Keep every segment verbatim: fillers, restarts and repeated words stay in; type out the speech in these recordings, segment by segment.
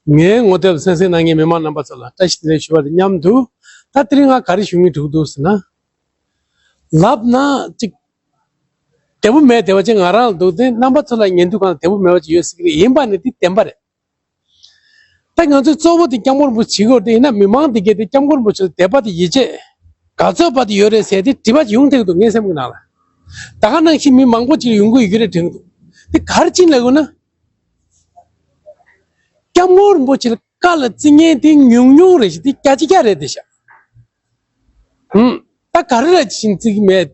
ངའི་ངོ་དེབ་གསན་གཟིགས་གནང་མཁན་མི་མང་རྣམ་པ་ཚོ་ལ་བཀྲ་ཤིས་བདེ་ལེགས་ཞུ་བ་དང་མཉམ་དུ། ད་དེ་རིང་ང་ག་རེ་ཞུ་སྙིང་འདོད་འདུག་ཟེར་ན། ལབ་ན་ཅིག་བདེ་པོ་མེད། བདེ་བ་ཅན་ང་རང་ལ་འདུག་སྟེ། རྣམ་པ་ཚོ་ལ་ཉན་དུས་གང་ལ་བདེ་པོ་མེད་པ་ཅིག་ཡོད་སྲིད་ཀྱི་རེད། ཡིན་པ་ནི་དེ་བདེན་པ་རེད། ད་ང་ཚོའི་གཙོ་བོ་དེ་སྐྱབས་མགོན་རིན་པོ་ཆེ་བྱེད་དགོས་རེད། དེ་ཡིན་ན་མི་མང་དེ་གས་དེ་སྐྱབས་མགོན་རིན་པོ་ཆེ་ལ་དད་པ་དང་ཡིད་ཆེས། ག་ཚོད་བར་དུ་ཡོད་རེད་ཟེར་དེ་དྲི་བ་ཅིག་ཡོང་ཐེངས་འདུག་ངའི་སེམས་ཀྱི་ནང་ལ། ད་ག་ནང་བཞིན་མི་མང་པོ་ཅིག་ཡོང་གི་ཡོད་ཀྱི་རེད་དྲན་གྱི་འདུག་དེ་ག་རེ་བྱས་ནས་ལབ་དགོས་ན། སྐྱབས་མགོན་རིན་པོ་ཆེ་ལ་བཀའ་ལ་བརྩི་མཁན་དེ་ཉུང་ཉུང་རེད་ཤག་དེ་བརྒྱ་ཆ་བརྒྱ་རེད་དེ་ཤག་ཧུམ། ད་ག་རེ་རེད་ཅིག་བརྩི་གི་མེད།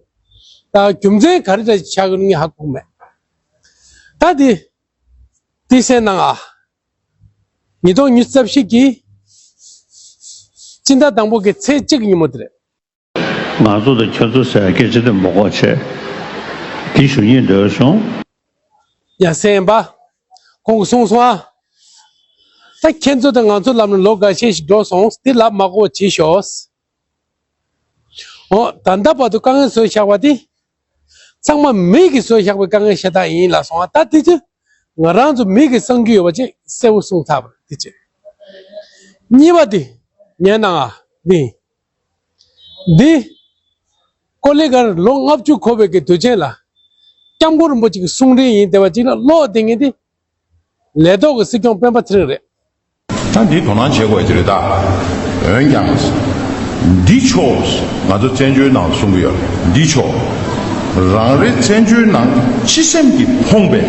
ད་རྒྱུ་མཚན་ག་རེ་རེད་ཆགས་ཀྱི་ཡོད་ངས་ཧ་གོ་གི་མེད། ད་དེ་དེ་གསན་གནང་ཨ། ཉིས་སྟོང་ཉི་ཤུ་རྩ་བཞི་གི་སྤྱི་ཟླ་དང་པོ་གི་ཚེས་གཅིག་གི་ཉིན་མོ་དེ་རེད། ང་ཚོ་དང་ཁྱོད་ཚོ་ཟེར་སྐད་ཆ་དེ་མ་གོ་བྱས། དེ་ཞུ་སྙིང་འདོད་བྱུང་། ཡ་སེམས་པ། ཁོང་གིས་གསུངས་སོང་ཨ། ད་ཁྱེད་ཚོ་དང་ང་ཚོ་ལབ་ནས་ལོ་འགའ་ཤས་ཤིག་འགྲོ་སོང་། དེ་ལབ་མ་དགོས་བྱས་ཤོག་འོ། ད་ལྟ་བར་དུ་དཀའ་ངལ་བཟོས་བཞག་པ་དེ། ཚང་མ་མི་གིས་བཟོས་བཞག་པའི་དཀའ་ངལ་ཤ་སྟག་ཡིན་ལབ་སོང་ཨ། ད་དེ་ཚོ་ང་རང་ཚོ་མི་གིས་བསམ་རྒྱུ་ཡོད་པ་ཅིག་གསལ་པོ་གསུངས་ཚར་བ་རེད། དེ་ཅི། གཉིས་པ་དེ། ཉན་གནང་ཨ། འདི། འདི། ཀོ་ལི་གྷལ་ལོ་ལྔ་བཅུ་འཁོར་བའི་གི་དུས་ཆེན་ལ། སྐྱབས་མགོན་རིན་པོ་ཆེ་གི་གསུང་འཕྲིན་ཡིན་བསྡད་པ་ཅིག་ལ་ཀློག་བསྡད་མཁན་དེ། ལས་ཐོག་གི་སྲིད་སྐྱོང་སྤེན་པ་ཚེ་རིང་རེད། ད་འདི་དོ་སྣང་བྱེད་དགོས་ཀྱི་རེད་ད། འོན་ཀྱང་། འདི་ཆོག་ང་ཚོ་བཙན་བྱོལ་ནང་གསུང་གི་ཡོད། འདི་ཆོག་རང་རེ་བཙན་བྱོལ་ནང་སྤྱི་སེམས་ཀྱིས་ཕོངས་པའི།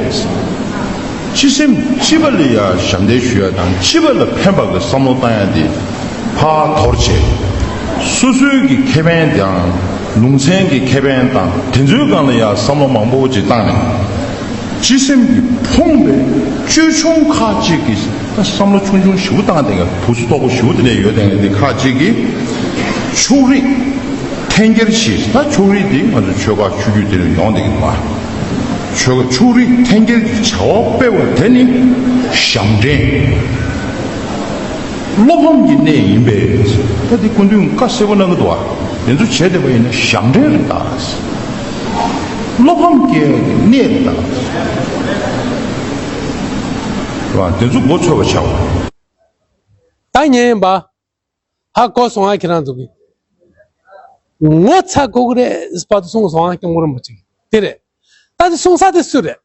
སྤྱི་སེམས་སྤྱི་པ་ལ་ཡ་ཞབས་འདེགས་ཞུ་ཡ་དང་སྤྱི་པ་ལ་ཕན་པ་གི་བསམ་བློ་བཏང་ཡ་འདི་ཕར་དོར་བྱས། སོ་སོའི་གི་ཁེ་ཕན་དང་ལུང་ཚན་གྱི་ཁེ་ཕན་དང་དེ་ཚོའི་སྒང་ལ་ཡ་བསམ་བློ་མང་པོ་ཅིག་བཏང་ནས། སྤྱི་སེམས་ཀྱིས་ཕོངས་པའི་ཅོལ་ཆུང་ཁག་ཅིག་གིས་ད་བསམ་བློ་ཆུང་ཆུང་ཞེ་པོ་བཏང་བསྡད་མཁན། བུ་ཚོ་སྟོབས་པོ་ཞེ་པོ་དེ་འདྲ་ཡོད་བསྡད་མཁན་དེ་ཁག་ཅིག་གིས་ཕྱོགས་རིས་འཐེན་འཁྱེར་བྱས། ད་ཕྱོགས་རིས་དེ་ང་ཚོ་ཆོལ་ཁ་ཆོས་བརྒྱུད་དེ་ལ་ཡོང་བསྡད་ཀྱི་འདུག་བ། ཆོལ་ཁ་ཕྱོགས་རིས་འཐེན་འཁྱེར་གྱི་བྱ་བ་སྤེལ་བ་དེ་ནི་ཞབས་འདྲེན། བློ་ཕམ་གྱི་གནས་ཡིན་པས། ད་འདི་སྐུ་མདུན་བཀའ་གསལ་པོ་གནང་གི་འདུག་བ། དེ་ཚོ་བྱས་བསྡད་པ་ཡིན་ན་ཞབས་འདྲེན་རེད་ད། བློ་ཕམ་སྐྱེ་ཡག་གི་གནས་རེད་ད། རེད་བ། དེ་ཚོ་མགོ་ཚོས་པ་བྱ་བ། ད་ཉན་ཡིན་པ། ཧ་གོ་སོང་ཨ། ཁྱེད་རང་ཚོ་གི་ངོ་ཚ་དགོས་ཀྱི་རེད་བར་དུ་གསུངས་སོང་ཨ། སྐྱབས་མགོན་རིན་པོ་ཆེ་གིས་དེ་རེད། ད་དེ་གསུང་ས་དེ་སུ་རེད།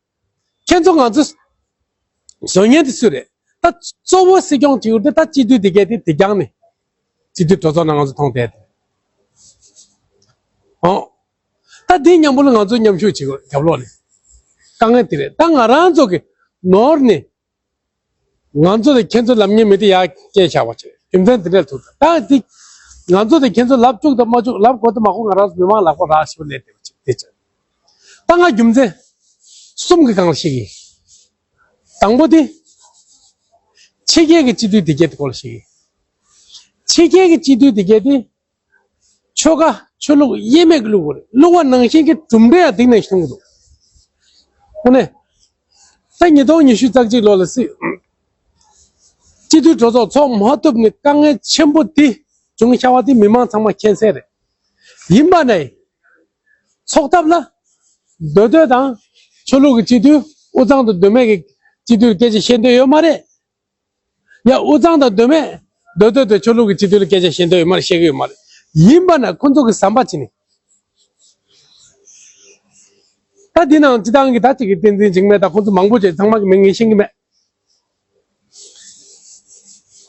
ཁྱེད་ཚོ་ང་ཚོ་བཟོ་མཁན་དེ་སུ་རེད། ད་གཙོ་བོ་སྲིད་སྐྱོང་བྱེད་ཡུལ་དེ་ད་སྤྱི་འཐུས་དེ་གས་དེ་དེ་རྐྱང་ནས་སྤྱི་འཐུས་གྲོས་ཚོགས་ནང་ང་ཚོ་མཐོང་བསྡད་དེ། ཨོ། ད་དེ་མཉམ་པོ་ལ་ང་ཚོ་མཉམ་ཞུགས་བྱེད་དགོས། རྒྱབ་ལོགས་ནས་དཀའ་ངལ་དེ་རེད། ད་ང་རང་ཚོ་གི་ནོར་ནས། ང་ཚོ་དང་ཁྱེད་ཚོ་ལབ་མཁན་མི་དེ་ཡར་སྐད་བཞག་པ་བྱས། རྒྱུ་མཚན་དེ་འདྲས་ཐུག་ད་དེ་ང་ཚོ་དང་ཁྱེད་ཚོ་ལབ་བཅུག་དང་མ་བཅུག་ལབ་དགོས་དང་མ་དགོས་ང་རང་ཚོ་མི་མང་ལག་པ་རག་ཞིག་ལས་དེ་བྱས་དེ་བྱས། ད་ང་རྒྱུ་མཚན་གསུམ་གྱི་སྒང་ལ་བཤད་ཀྱི་ཡིན། དང་པོ་དེ། ཕྱི་རྒྱལ་གྱི་སྤྱི་འཐུས་དེ་གས་དེ་སྐོར་ལ་བཤད་ཀྱི་ཡིན། ཕྱི་རྒྱལ་གྱི་སྤྱི་འཐུས་དེ་གས་དེ། ཆོལ་ཁ་ཆོས་ལུགས་དབྱེར་མེད་ཀྱི་བླུག་པ་རེད། བླུག་པ་ནང་བཞིན་གྱི་གྲུབ་འབྲས་ཡང་དེ་ནང་བཞིན་གྱི་འདུག་དངོས་གནས། ད་ཉིས་སྟོང་ཉི་ཤུ་རྩ་གཅིག་ལོ་ལ་སྲིད་སྤྱི་འཐུས་གྲོས་ཚོགས་ཚོགས་མ་ཐུབ་ནས་དཀའ་ངལ་ཆེན་པོ་དེ་བྱུང་བཞག་པ་དེ་མི་མང་ཚང་མ་མཁྱེན་གསལ་རེད། ཡིན་པ་ནས་ཚོགས་ཐབས་ལ་མདོ་སྟོད་དང་ཆོས་ལུགས་ཀྱི་སྤྱི་འཐུས། དབུས་གཙང་དང་མདོ་སྨད་ཀྱི་སྤྱི་འཐུས་ལ་སྐད་ཆ་བཤད་འདོད་ཡོད་མ་རེད། ཡ་དབུས་གཙང་དང་མདོ་སྨད། མདོ་སྟོད་དང་ཆོས་ལུགས་ཀྱི་སྤྱི་འཐུས་ལ་སྐད་ཆ་བཤད་འདོད་ཡོད་མ་རེད། བཤད་ཀྱི་ཡོད་མ་རེད། ཡིན་པ་ན་ཁོང་ཚོ་གི་ཟམ་པ་ཕྱེ་ནས། ད་འདི་ནང་སྤྱི་བཏང་གི་ད་ཅིག་གི་བསྟན་འཛིན་འཇིགས་མེད་དང་ཁོང་ཚོ་མང་པོ་བྱས། ཚང་མ་གི་མིང་ངས་ཤེས་ཀྱི་མེད།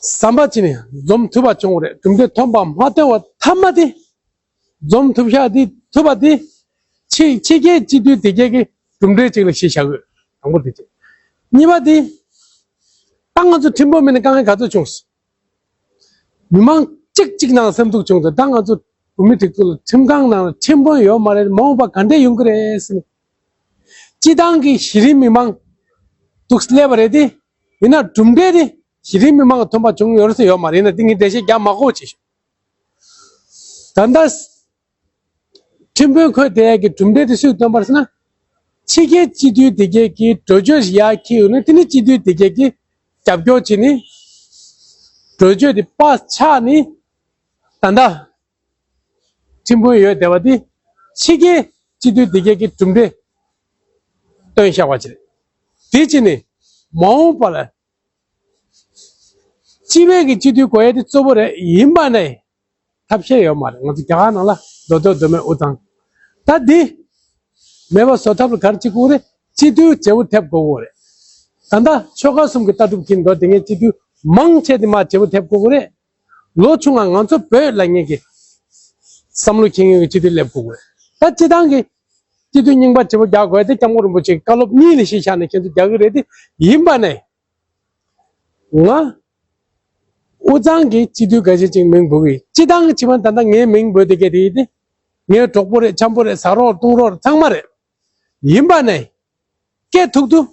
ཟམ་པ་ཕྱེ་ནས་འཛོམས་ཐུབ་པ་བྱུང་བ་རེད། གྲུབ་འབྲས་ཐོན་པ་མ་ཐོན་པ་མཐའ་མ་དེ། འཛོམས་ཐུབ་ཤག་དེ་ཐུབ་པ་དེ། ཕྱི་ཕྱི་རྒྱལ་སྤྱི་འཐུས་དེ་གས་ཀྱི་གྲུབ་འབྲས་ཅིག་ལ་གཞི་བཞག་དགོས། དང་པོ་དེ་བྱས། གཉིས་པ་དེ། ད་ང་ཚོ་ཁྲིམས་དཔོན་མེད་ནས་དཀའ་ངལ་ག་ཚོད་བྱུང་སོང་། མི་མང་གཅིག་གཅིག་ནང་སེམས་སྡུག་བྱུང་ཚེ། ད་ང་ཚོ་བོད་མི་སྒྲིག་འཛུགས་ལ་ཁྲིམས་ཁང་ནང་ལ་ཁྲིམས་དཔོན་ཡོད་མ་རེད། མ་འོངས་པ་ག་འདྲས་ཡོང་གི་རེད་ཟེར་ནས། སྤྱི་བཏང་གི་གཞི་རིམ་མི་མང་འདུག་སླེབས་པ་རེད་དེ། ཡིན་ན་གྲུབ་འབྲས་དེ་གཞི་རིམ་མི་མང་ཐོན་པ་བྱུང་ཡོད་རེད་ཟེར་ཡོད་མ་རེད། ཡིན་ན་དེ་ངས་འགྲེལ་བཤད་རྒྱག་མ་དགོས་བྱས་ཤོག་ད་ལྟ་ཁྲིམས་དཔོན་འཁོད་བསྡད་ཡག་གི་གྲུབ་འབྲས་དེ་སུས་བཏོན་པ་རེད་ཟེར་ན། ཕྱི་རྒྱལ་སྤྱི་འཐུས་དེ་གས་ཀྱིས་གྲོས་ཆོད་ཞིག་ཡར་འཁྱེར་ཡོང་ནས། དེ་ནི་སྤྱི་འཐུས་དེ་གས་ཀྱིས་རྒྱབ་སྐྱོར་བྱས་ནས། གྲོས་ཆོད་དེ་པཱ་སི་ཆགས་ནས། ད་ལྟ་ཁྲིམས་དཔོན་ཡོད་བསྡད་པ་དེ་ཕྱི་རྒྱལ་སྤྱི་འཐུས་དེ་གས་ཀྱིས་གྲུབ་འབྲས་བཏོན་བཞག་པ་ཅིག་རེད། དེ་བྱས་ནས་མ་འོངས་པ་ལ། སྤྱི་པའི་གི་སྤྱི་འཐུས་དགོས་ཡ་དེ་གཙོ་བོ་རེད། ཡིན་པ་ནས་ཐབས་ཤེས་ཡོད་མ་རེད། ང་ཚོ་རྒྱ་གར་ནང་ལ་མདོ་སྟོད་མདོ་སྨད་དབུས་གཙང་། ད་འདི་མེད་པ་བཟོ་ཐབས་ལ་ག་རེ་བྱེད་དགོས་རེད། སྤྱི་འཐུས་བརྗེ་པོ་ཐེབས་དགོས་ཀྱི་རེད། ད་ལྟ་ཆོལ་ཁ་གསུམ་གྱི་ལྟ་གྲུབ་ཀྱི་མདོ་དེ་ངས་སྤྱི་འཐུས་མང་ཆེ་དེ་མར་བརྗེ་པོ་ཐེབས་དགོས་ཀྱི་རེད། ལོ་ཆུང་བ་ང་ཚོ་བོད་ལབ་མཁན་གྱི་བསམ་བློ་འཁྱེར་མཁན་གྱི་སྤྱི་འཐུས་སླེབས་དགོས་ཀྱི་རེད། ད་སྤྱི་བཏང་གི་སྤྱི་འཐུས་རྙིང་པ་བརྗེ་པོ་རྒྱག་དགོས་དེ་སྐྱབས་མགོན་རིན་པོ་ཆེའི་བཀའ་སློབ་གཉིས་ལ་གཞི་བཞག་ནས་ཁྱེད་ཚོ་རྒྱག་གི་རེད་དེ། ཡིན་པ་ནས། ང་དབུས་གཙང་གི་སྤྱི་འཐུས་འགའ་ཤས་ཅིག་མིང་འབོད་ཀྱི། སྤྱི་བཏང་གི་བྱེད་པ་ད་ལྟ་ངའི་མིང་འབོད་དེ་སྐད་དེ་ཡིན་ཏེ། ངའི་གྲོགས་པོ་རེད། འཆམ་པོ་རེད། ཟ་རོགས་བཏུང་རོགས་ཚང་མ་རེད། ཡིན་པ་ནས་སྐད་ཐུག་ཐུག་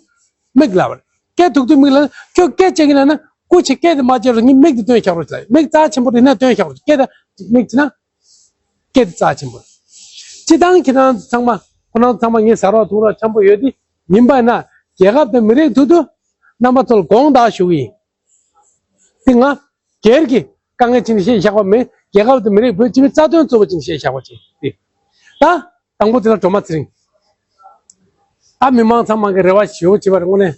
མིག་ལ་བར། སྐད་ཐུག་ཐུག་མིག་ལ། ཁྱོད་སྐད་ཆ་གི་ལ་ན་སྐུ་མཁྱེན། སྐད་དེ་མ་བརྗེད་རོགས། ངས་མིག་དེ་སྟོན་བཞག་རོགས་ལ། མིག་རྩ་ཆེན་པོ་རེད་ན་སྟོན་བཞག་རོགས། སྐད་དེ་མིག་དེ་ན། སྐད་དེ་རྩ་ཆེན་པོ་རེད། སྤྱི་བཏང་ཁྱེད་རང་ཚང་མ། ཁོ་རང་ཚང་མ་ངའི་ཟ་རོགས་བཏུང་རོགས་འཆམ་པོ་ཡོད་དེ། ཡིན་པ་ན་རྒྱལ་ཁབ་དང་མི་རིགས་ཐུག་ཐུག་རྣམ་པ་ཚོ་ལ་དགོངས་དག་ཞུ་གི་ཡིན། དེ་ང་སྒེར་གྱི་དཀའ་ངལ་ཅིག་ནས་བཤད་བཞག་པ་མིན། རྒྱལ་ཁབ་དང་མི་རིགས་བོད་སྤྱི་པའི་རྩ་དོན་གཙོ་བོ་ཅིག་ནས་བཤད་བཞག་པ་ཅིག་སྟེ། ད་དང་པོ་དེ་ལ་སྒྲོལ་མ་ཚེ་རིང་། ཨ། མི་མང་ཚང་མ་གི་རེ་བ་ཞེ་པོ་བྱེད་པ་རེད། དངོས་གནས་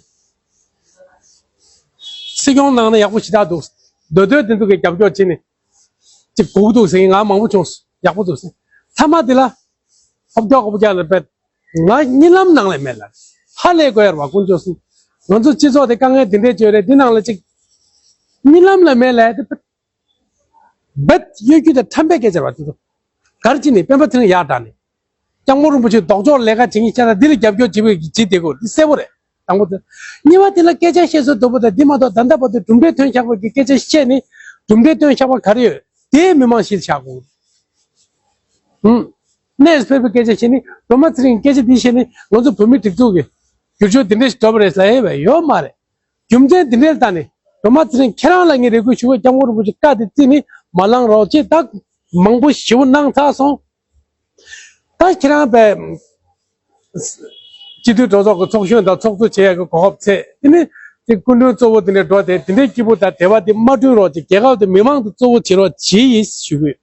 སྲིད་སྐྱོང་གནང་ན་ཡག་པོ་ཞེ་དྲག་འདུག། མདོ་སྟོད་དེ་ཚོ་གི་རྒྱབ་སྐྱོར་བྱས་ནས་ཅིག་སྒུག་འདུག་ཟེར་མཁན་ང་མང་པོ་བྱུང་། ཡག་པོ་འདུག་ཟེར། མཐའ་མ་དེ་ལ་ཧོབ་རྒྱག་ཧོབ་རྒྱག་ལ་བེད། ང་གཉིད་ལམ་ནང་ལ་མེད་ལ། ཧ་ལས་དགོས་ཡ་རེད་པ། དཀོན་མཆོག་གསུམ། ང་ཚོ་སྤྱི་ཚོགས་དེ་དཀའ་ངལ་དེ་འདྲས་བྱོས་རེད། འདི་ནང་ལ་ཅིག་གཉིད་ལམ་ལ་མེད་ལ། དེ་བེད་གཡོ་སྒྱུ་དང་ཁྲམ་པའི་སྐད་ཆ་རེད་པ། དེ་ཚོ་ག་རེ་བྱས་ནས་སྤེན་པ་ཚེ་རིང་ཡར་དྲངས་ནས། སྐྱབས་མགོན་རིན་པོ་ཆེ་ལྡོག་ཕྱོགས་ལས་ཀ་བྱེད་མཁན་ཤ་སྟག་འདི་ལ་རྒྱབ་སྐྱོར་བྱེད་པའི་བྱེད་བསྡད་དགོས། འདི་གསལ་པོ་རེད། དང་པོ་དེ། གཉིས་པ་དེ་ལ་སྐད་ཆ་བཤད་སྲོལ་སྡུག་པོ་དང་འདི་མ་གཏོགས་ད་ལྟ་བར་དུ་གྲུབ་འབྲས་ཐོན་བཞག་པའི་གི་སྐད་ཆ་བཤད་ནས་གྲུབ་འབྲས་ཐོན་བཞག་པ་ག་རེ་ཡོད། དེ་མི་མང་གཞིར་བཞག་དགོས། ཧུམ། གནས་སུ་ཕེབས་པའི་སྐད་ཆ་བཤད་ནས། སྒྲོལ་མ་ཚེ་རིང་སྐད་ཆ་འདི་བཤད་ནས་ང་ཚོ་བོད་མི་སྒྲིག་འཛུགས་ཀྱི་བསྒྱུར་བཅོས་འདི་འདྲས་ཤིག་འགྲོ་བ་རེད་ཟེར་ཡས་ཡོད་མ་རེད། རྒྱུ་མཚན་འདི་འདྲས་ལྟ་ནས་སྒྲོལ་མ་ཚེ་རིང་ཁྱེད་རང་ལ་ངས་རེ་སྐུལ་ཞུ་གི། སྐྱབས་མགོན་རིན་པོ་ཆེ་བཀའ་དེ་བརྩིས་ནས་མ་ལངས་རོགས་བྱེད། ད་མང་པོ་ཞེ་པོ་གནང་ཚར་སོང་། ད་ཁྱེད་རང་པའི་སྤྱི་འཐུས་གྲོས་ཚོགས་ཀྱི་ཚོགས་གཞོན་དང་ཚོགས་གཙོ་བྱེད་ཡག་གི་གོ་སྐབས་ཚད་དེ་ནི་དེ་སྐུ་མགྲོན་གཙོ་བོ་དེ་འདྲས་འགྲོ་དེ་དེ་འདྲའི་སྐྱིད་པོ་དང་བདེ་བ་དེ་མ་བསྐྲུན་རོགས་བྱེད། རྒྱལ་ཁབ་དེ་མི་མང་དེ་གཙོ་བོ་བྱེད་རོགས་གྱིས་ཞུ་གི་ཡོད།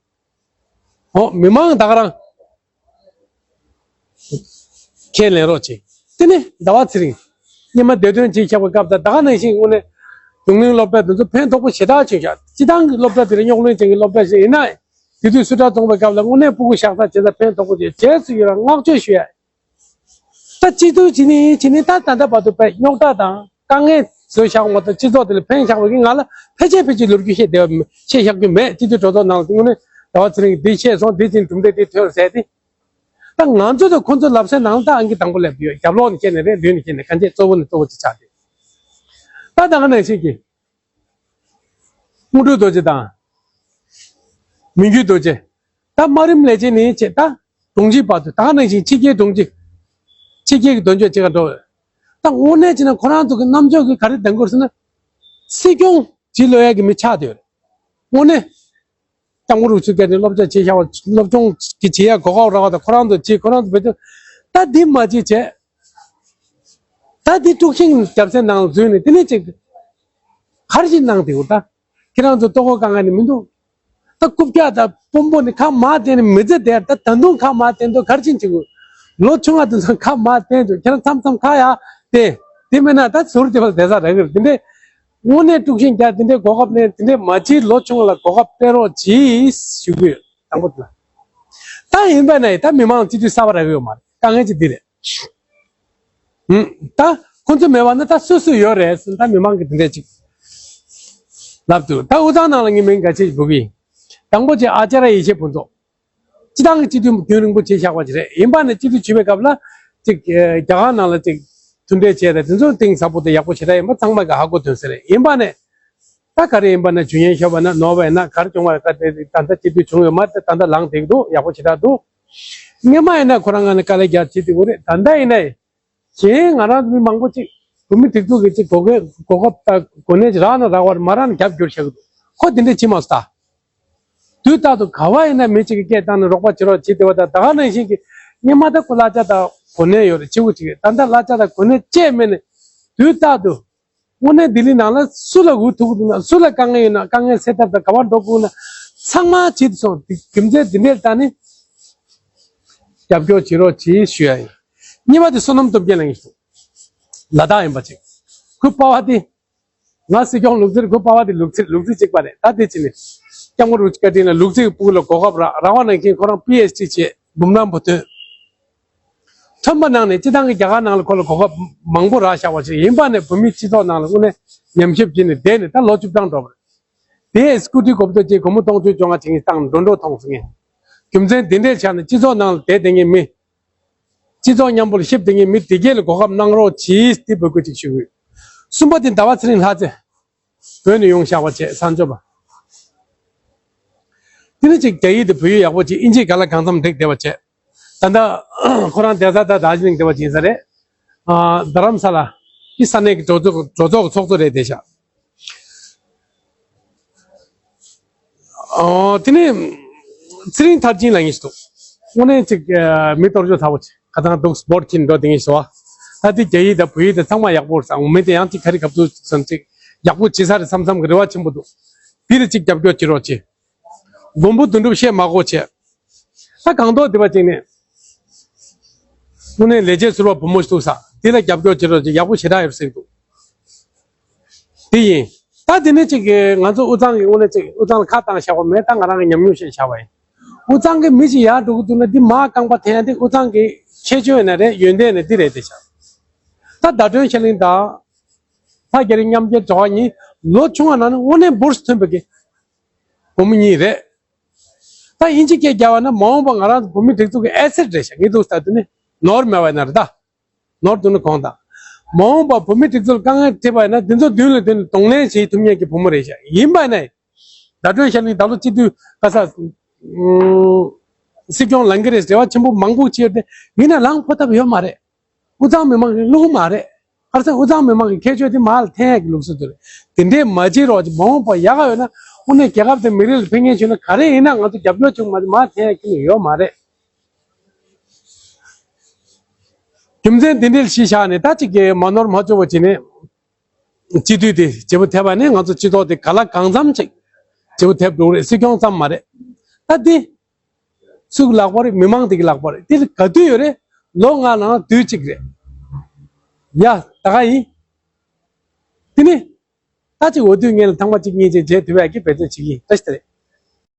འོ། མི་མང་ད་ག་རང་ཁས་ལེན་རོགས་བྱེད། དེ་ནི་ཟླ་བ་ཚེ་རིང་། སྔོན་མ་བདེ་དོན་ཆེད་བཞག་པའི་སྐབས་དང་ད་ག་ནང་བཞིན་དངོས་གནས་རྒྱུན་ལས་སློབ་གྲྭ་དེ་ཚོ་ཕན་ཐོགས་པོ་ཞེ་དྲག་བྱུང་ཤག། སྤྱི་བཏང་གི་སློབ་གྲྭ་དེ་རིང་རྙོག་གླེང་ཅན་གྱི་སློབ་གྲྭ་ཞིག་ཡིན་ན། དེ་དུས་སུ་ཊར་བཙོང་པའི་སྐབས་ལ་དངོས་གནས་སྤུ་གུ་བཞག་ས་བྱེད་ས་ཕན་ཐོགས་པོ་བྱས། རྗེས་སུ་ཡི་རང་བསྔགས་བརྗོད་ཞུ་ཡ། ད་སྤྱི་འཐུས་བྱེད་ནི་བྱེད་ནི་ད་ད་ལྟ་བར་དུ་པའི་རྙོག་དྲ་དང་དཀའ་ངལ་བཟོས་བཞག་པ་མ་གཏོགས་སྤྱི་ཚོགས་དེ་ལ་ཕན་བཞག་པ་གི་ང་ལ་ཕལ་ཆེར་ཕལ་ཆེར་ལོ་རྒྱུས་བཤད་བསྡད་པ་བཤད་བཞག་རྒྱུ་མེད། སྤྱི་འཐུས་གྲོས་ཚོགས་ནང་ལ་དངོས་གནས་ཟླ་བ་ཚེ་རིང་གིས་འདི་བཤད་སོང་། འདི་བྱས་གྲུབ་འབྲས་འདི་ཐོན་ཟེར་ཏེ། ད་ང་ཚོ་དང་ཁོ་ཚོའི་ལབ་སའི་ནང་ལ་ད་ཨང་ཀི་དང་པོ་སླེབས་ཡོད། རྒྱབ་ལོགས་ནས་བཤད་ནས་རེད། མདུན་ནས་བཤད་ནས་གང་ཅི་གཙོ་བོ་ནས་གཙོ་བོ་ཅིག་ཆགས་ཏེ། ད་ད་ག་ནང་བཞིན་གྱི། དངོས་གྲུབ་རྡོ་རྗེ་དང་། མི་འགྱུར་རྡོ་རྗེ། ད་དམའ་རིམ་ལས་བྱེད་ནས་བྱས་ད་དྲུང་ཆེའི་བར་དུ། ད་ག་ནང་བཞིན་ཕྱི་རྒྱལ་དྲུང་ཆེ། ཕྱི་རྒྱལ་གྱི་དོན་གཅོད་བྱེད་ག་འགྲོ། ད་དངོས་གནས་བྱས་ན་ཁོ་རང་ཚོ་གི་རྣམ་དཔྱོད་ཀྱི་ག་རེ་ལྡན་དགོས་ཟེར་ན། སྲིད་སྐྱོང་བྱེད་ལོས་ཡག་གི་མི་ཆགས་བསྡད་ཡོད་རེད། དངོས་གནས། སྐྱབས་མགོན་རིན་པོ་ཆེ་སྐད་ནས་སློབ་སྦྱོང་བྱེད་བཞག་པ། སློབ་སྦྱོང་གི་བྱེད་ཡག་གོ་སྐབས་རག་པ་དང་ཁོ་རང་ཚོ་བྱེད། ཁོ་རང་ཚོ་བེད་སྤྱོད། ད་འདི་མ་བྱེད་བྱས། ད་འདི་དཀྲུག་ཤིང་རྒྱབ་སའི་ནང་འཛུལ་ནས་དེ་ནས་ཅིག་ག་རེ་ཞིག་གནང་བསྡད་ཡོད་ད། ཁྱེད་རང་ཚོ་ལྟོ་གོས་གང་ག་ནས་མི་འདུག། ད་རྐུབ་བཀྱག་དང་དཔོན་པོ་ནས་ཁ་མར་བསྟན་ནས་མི་ཚེ་དེར་ད་ད་དུང་ཁ་མར་བསྟན་དུས་ག་རེ་ཕྱིན་བྱེད་དགོས། ལོ་ཆུང་བ་དེ་ཚོ་ཁ་མར་བསྟན་དུས་ཁྱེད་རང་མཚམས་མཚམས་ཁ་ཡར་བསྟན། དེ་མིན་ན་ད་ཟུར་དེ་བ་བསྡད་ས་རག་གི་རེད། དེ་འདྲས་དངོས་གནས་དཀྲུག་ཤིང་རྒྱག་དེ་འདྲས་གོ་སྐབས་ལེན། དེ་འདྲས་མ་བྱེད། ལོ་ཆུང་བ་ལ་གོ་སྐབས་སྤྲད་རོགས་གྱིས་ཞུ་གི་ཡོད། དང་པོ་དེ་ལ། ད་ཡིན་པ་ན་ད་མི་མང་སྤྱི་འཐུས་གསར་པ་རག་གི་ཡོད་མ་རེད། དཀའ་ངལ་ཅིག་འདི་རེད། ཧུམ། ད་ཁོ་ཚོ་མེད་པ་ན་ད་སུ་སུ་ཡོད་རེད་ཟེར་ན། ད་མི་མང་གི་དེ་འདྲས་ཅིག་ལབ་འདུག། ད་དབུས་གཙང་ནང་ལ་ངས་མིང་འགའ་ཤས་འབོད་གི་ཡིན། དང་པོ་ཅིག་ཨ་ཅཱརྱ་ཡེ་ཤེས་ཕུན་ཚོགས། སྤྱི་བཏང་གི་སྤྱི་འཐུས་རྒྱུན་རིང་པོ་བྱས་བཞག་པ་ཅིག་རེད། ཡིན་པ་ནས་སྤྱི་འཐུས་བྱེད་པའི་སྐབས་ལ་ཅིག་རྒྱ་གར་ནང་ལ་ཅིག་མཐུན་འབྲེལ་བྱས་ཏེ་དེ་ཚོ་གཏིང་ཟབ་པོ་དང་ཡག་པོ་ཞེ་དྲག་ཡིན་པ་ཚང་མ་གི་ཧ་གོ་དོན་ཟེར་རེད། ཡིན་པ་ནས་ད་ག་རེ་ཡིན་པ་ན་ཇུས་ཉན་ཤོར་བ་ན་ནོར་བ་ཡིན་ན་ག་རེ་བྱུང་བ་རེད། ད་དེ་ད་ལྟ་སྤྱི་འཐུས་བྱུང་ཡོད་མ་རེད། ད་ལྟ་ལངས་བསྡད་ཀྱི་འདུག། ཡག་པོ་ཞེ་དྲག་འདུག། སྔོན་མ་ཡིན་ན་ཁོ་རང་ང་ནས་དཀའ་ལས་རྒྱག་བྱེད་དེ་གོ་རེད། ད་ལྟ་ཡིན་ན། གཞན་ང་རང་ཚོ་མི་མང་པོ་ཅིག་བོད་མི་སྒྲིག་འཛུགས་ཀྱི་ཅིག་གོ་སྐབས་གོ་སྐབས་དང་གོ་གནས་ཅིག་རག་ན་རག་པ་རེད། མ་རག་ན་རྒྱབ་སྐྱོར་བྱེད་ཀྱི་འདུག། ཁོ་དེ་འདྲས་བྱེད་མ་སོང་ད། དུས་རྟག་ཏུ་ག་བ་ཡིན་ན་མི་གཅིག་གིས་སྐད་བཏང་ནས་རོགས་པ་བྱེད་རོགས་བྱེད་བསྡད་པ་དང་། ད་ག་ནང་བཞིན་གྱི་སྔོན་མ་ད་ཁོ་གླ་ཆ་དང་གོ་གནས་ཡོད་རེད། སྐྱིད་པོ་ཅིག་རེད། ད་ལྟ་གླ་ཆ་དང་གོ་གནས་བཅས་མེད་ནས་དུས་རྟག་ཏུ་དངོས་གནས་ལྡི་ལི་ནང་ལ་སུ་ལ་འུ་ཐུག་འདུག་ན། སུ་ལ་དཀའ་ངལ་ཡོད་ན། དཀའ་ངལ་སེལ་ཐབས་དང་ག་བ་འགྲོ་དགོས་ན་ཚང་མ་བྱེད་དུ་སོང་། དེ་རྒྱུ་མཚན་འདི་འདྲས་ད་ནི་རྒྱབ་སྐྱོར་བྱེད་རོགས་གྱིས་ཞུ་ཡ་ཡིན། གཉིས་པ་དེ་བསོད་ནམས་སྟོབས་རྒྱལ་ལགས་ཡིན། ལ་དྭགས་ཡིན་པ་ཅིག་ཁོའི་པ་ཕ་དེ། ང་སྲིད་སྐྱོང་ལུག་རྫིར་གུ་པ་བ་དེ་ལུག་རྫི་ལུག་རྫི་གཅིག་པ་རེད། ད་དེ་ཅི་ནི་སྐྱབས་མགོན་རིན་པོ་ཆེ་བཀའ་དྲིན་ལ་ལུག་རྫི་གི་སྤུ་གུ་ལ་གོ་སྐབས་རག་རག་པ་ནང་བཞིན་ཁོ་རང་པི་ཨེཆ་ཌི་བྱས་འབུམ་རམས་པ་ཐོན། ཐོན་པ་ནང་ནས་སྤྱི་བཏང་གི་རྒྱ་གར་ནང་ལ་ཁོ་ལ་གོ་སྐབས་མང་པོ་རག་བཞག་པ་ཞིག་ཡིན་པ་ནས་བོད་མིའི་སྤྱི་ཚོགས་ནང་ལ་དངོས་གནས་ཉམས་ཞིབ་བྱས་ནས་བསྡད་ནས་ད་ལོ་བཅུ་གྲངས་འགྲོ་བ་རེད། དེའི་སྐུ་དྲིན་གོ་བསྡུར་བྱས་སྒོར་མོ་སྟོང་ཕྲག་བཅོ་ལྔ་བྱིན་བཏང་འགྲོ་འགྲོ་མཐོང་སོང་ངས། རྒྱུ་མཚན་དེ་འདྲའི་ཆ་ནས་སྤྱི་ཚོགས་ནང་ལ་བསྡད་བསྡད་མཁན་མི། སྤྱི་ཚོགས་མཉམ་པོ་ལ་གཤིབ་བསྡད་མཁན་མི་དེ་གས་ལ་གོ་སྐབས་གནང་རོགས་གྱིས་ཏེ་འབོད་སྐུལ་ཅིག་ཞུ་གི་ཡོད། གསུམ་པ་དེ་ཟླ་བ་ཚེ་རིང་ལྷ་རྩེ། བོད་ནས་ཡོང་བཞག་པ་བྱས་གསར་འབྱོར་པ། དེ་ནི་ཅིག་རྒྱ་ཡིག་དང་བོད་ཡིག་ཡག་པོ་བྱས་ཨིན་ཇི་ག་ལ་གང་འཚམ་འགྲིག་བསྡད་པ་བྱས། ད་ལྟ་ཁོ་རང་བསྡད་ས་ད་དར་ཇི་ལིང་བསྡད་པ་ཅིག་ཡིན་ས་རེད། ཨ་རྡ་རམ་ས་ལ་གི་ས་གནས་ཀྱི་གྲོས་ཚོགས་གྲོས་ཚོགས་ཀྱི་ཚོགས་གཙོ་རེད་བསྡད་ཤག་ཨོ། དེ་ནས་ཚེ་རིང་མཐར་ཕྱིན་ལབ་མཁན་ཞིག་འདུག་དངོས་གནས་ཅིག་ཨ་མི་གཏོར་བཅོས་ཚ་པོ་ཅིག་ཁ་ཚང་འདུག་སྤོར་གྱིན་འགྲོ་བསྡད་མཁན་ཞིག་འདུག་ད་དེ་རྒྱ་ཡིག་དང་བོད་ཡིག་དང་ཚང་མ་ཡག་པོ་རེད་ཟེར། ངོ་མ་དེ་ཡང་ཅིག་ག་རེ་གབ་ཚུགས་བསམ་ཅིག་ཡག་པོ་བྱེད་ས་རེད་བསམ་བསམ་གྱི་རེ་བ་ཆེན་པོ་འདུག་དེ་ལ་ཅིག་རྒྱབ་སྐྱོར་བྱེད་རོགས་བྱེད། མགོན་པོ་དོན་གྲུབ་བཤད་མ་དགོས་བྱས། ད་གང་ཐོག་བསྡད་པ་ཅིག་ནས། དངོས་གནས་ལས་བྱེད་ཟུར་པ་བུ་མོ་ཞིག་འདུག་ས་དེ་ལ་རྒྱབ་སྐྱོར་བྱེད་རོགས་ཅིག་ཡག་པོ་ཞེ་དྲག་ཡོད་ཟེར་འདུག་དེ་ཡིན། ད་དེ་ནས་ཅིག་གིས་ང་ཚོ་དབུས་གཙང་གི་དངོས་གནས་ཅིག་དབུས་གཙང་ལ་ཁ་བཏང་བཞག་པ་མེད། ད་ང་རང་གི་ཉམས་མྱོང་བཤད་བཞག་པ་ཡིན། དབུས་གཙང་གི་མི་ཞིག་ཡར་འགྲོ་གི་འདུག་ན་འདི་མར་རྐང་པ་འཐེན་ཡ་འདི་དབུས་གཙང་གི་ཁྱད་ཆོས་ཡིན་ན་རེད། ཡོན་ཏན་ཡིན་ན་འདི་རེད་དེ་ཆགས། ད་ཟླ་སྒྲོན་ཤར་གླིང་དང་། ལྷ་རྒྱ་རི་མཉམ་འབྲེལ་བྱ་བ་གཉིས་ལོ་ཆུང་བ་ནང་ནས་དངོས་གནས་འབུར་ཐོན་པའི་གི་བུ་མོ་གཉིས་རེད། ད་དབྱིན་ཇི་སྐད་རྒྱབ་པ་ན་མ་འོངས་པ་ང་རང་ཚོ་བོད་མི་སྒྲིག་འཛུགས་ཀྱི་ཨེ་སེ་ཊི་རེད་ཤག་ངས་འདུག་ལྟ་དུས་ནི་ནོར་མེད་པ་ཡིན་ན་རེད་ད། ནོར་འདུག་ན་དགོངས་དག་མ་འོངས་པ་བོད་མི་སྒྲིག་འཛུགས་ལ་དཀའ་ངལ་འཕྲད་པ་ཡིན་ན་འདི་ཚོ་མདུན་ལ་མདུན་ལ་གདོང་ལེན་བྱེད་ཐུབ་མཁན་གྱི་བུ་མོ་རེད་ཤག་ཡིན་པ་ཡིན་ན། ཟླ་སྒྲོན་ཤར་གླིང་ད་ལོ་སྤྱི་འཐུས་ག་ས། སྲིད་སྐྱོང་ལངས་ཀྱི་རེད་རེ་བ་ཆེན་པོ་མང་པོ་བྱས་ཏེ་ཡིན་ན་ལངས་ཕོད་ཐབས་ཡོད་མ་རེད། དབུས་གཙང་མི་མང་གིས་བླུག་གི་མ་རེད། ཁ་སང་དབུས་གཙང་མི་མང་གི་ཁྱད་ཆོས་དེ་མར་ལ་འཐེན་ཡག་གི་ལུགས་སྲོལ་དེ་རེད། དེ་འདྲས་མ་བྱེད་རོགས་ཅིག་མ་འོངས་པ་ཡག་ག་ཡོད་ན་དངོས་གནས་རྒྱལ་ཁབ་དང་མི་རིགས་ལ་ཕན་ངེས་བྱུང་ན་ག་རེ་ཡིན་ན་ང་ཚོ་རྒྱབ་སྐྱོར་བྱུང་མ་མར་འཐེན་ཡག་གི་ནི་ཡོད་མ་རེད། རྒྱུ་མཚན་དེ་འདྲས་གཞི་བཞག་ནས་ད་ཅིག་གི་མ་ནོར་མ་བཅོ་བ་བྱས་ནས་སྤྱི་འཐུས་དེ་བརྗེ་པོ་ཐེབས་པ་ནི་ང་ཚོ་སྤྱི་ཚོགས་དེ་ག་ལ་གང་འཚམ་ཅིག་བརྗེ་པོ་ཐེབས་འགྲོ་གི་རེད། སྲིད་སྐྱོང་ཙམ་མ་རེད། ད་འདི། སུ་གི་ལག་པ་རེད། མི་མང་དེ་གི་ལག་པ་རེད། དེ་ལ་ག་དུས་ཡོད་རེད། ལོ་ལྔ་ནང་དུས་གཅིག་རེད། ཡ་ད་ག་ཡིན། དེ་ནི། ད་ཅིག་འོས་བསྡུ་སྔོན་ལ་ཐེངས་མ་གཅིག་གཉིས་ཅིག་བྱེད་ཐུབ་ཡག་གི་འབད་བརྩོན་བྱེད་ཀྱི་ཡིན། ད་ཞིག་ད་རེད།